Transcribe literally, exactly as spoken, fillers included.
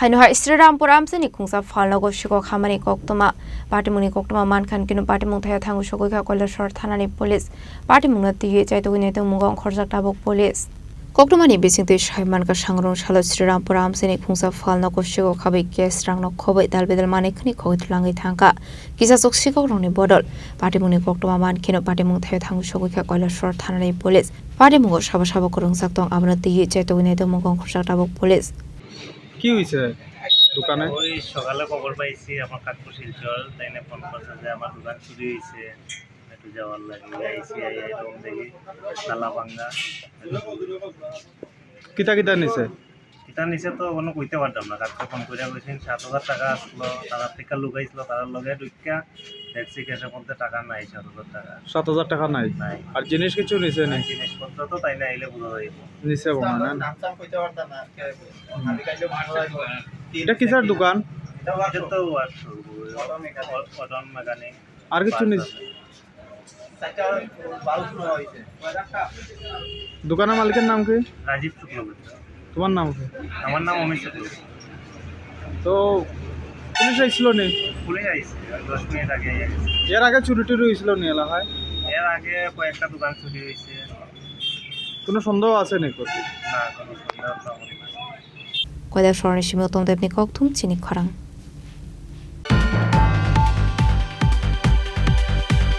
Haino hai Srirampur amchaini khungsa phalno gosikok hamani koktwma. Patimungni koktwma mankha hwnkhe patimung thaio thango sogwi kha Kailasor thanani police. Patimungno twiwi chaitugwi naitugmungo ongkhorjak tabuk police. Koktwmani bisingtwi sai mankha, sangrung salo Srirampur amchaini khungsa phalno gosikok khabai case rangno khobwi dalbidal manwi khwni khogwi twlangwi thangkha. Kisachuk sikokrokni bodol patimungni koktwma mankheno patimung thaio thango sogwi kha Kailasor thanani police. Patimungo sabo sabo kwrwngjak tong, abono twiwi chaitugwi naitugmungo ongkhorjak tabuk police. কি হয়েছে দোকানে? ওই সকালে খবর পাইছি আমার কাকু শিলচর, তাই না ফোন করছে যে আমার দোকান চুরি হয়েছে, একটু যাওয়ার লাগে। আইসি, আই, আই রুম দেখি তালা ভাঙা। কিতা কিতা নিছে? কিতা নিছে তো কোনো কইতে পারতাম না। কাকু ফোন করে কইছেন সাত হাজার টাকা আসলো, তারা থেকে লুকাইছিল, তারার লগে ঢুকিয়া দেখছি ক্যাশের মধ্যে টাকা নাই, সাত হাজার টাকা। সাত হাজার টাকা নাই? নাই। আর জিনিস কিছু নিছে নি? জিনিসপত্র তো তাই না আইলে বুঝা যাইব। নিছে মনে হয় না? নাম চাম কইতে পারতাম না, কে কইছে? হুম। আমি কাইলে মারছে তো। এটা কিসের দোকান? এটা তো workshop, auto mechanic. Auto mechanic. আর কিছু নিছে? চারটা বাল্ব নেওয়া হয়েছে। দোকানের মালিকের নাম কি? রাজীব শুক্লবৈদ্য। তোমার নাম কি? আমার নাম অমিত শুক্লবৈদ্য। তো পুলিশ আইছিল নি? পুলিশ আইছে, দশ মিনিট আগে আইছে। এর আগে চুরি টুরি হয়েছিল নি এলাকায়? এর আগে কয়েকটা দোকান চুরি হয়েছে। কোনো সন্দেহ আছে নি? না, কোনো সন্দেহ তো আমার নাই। Koilasorni simi Uttam Debni kokthum chini khorang.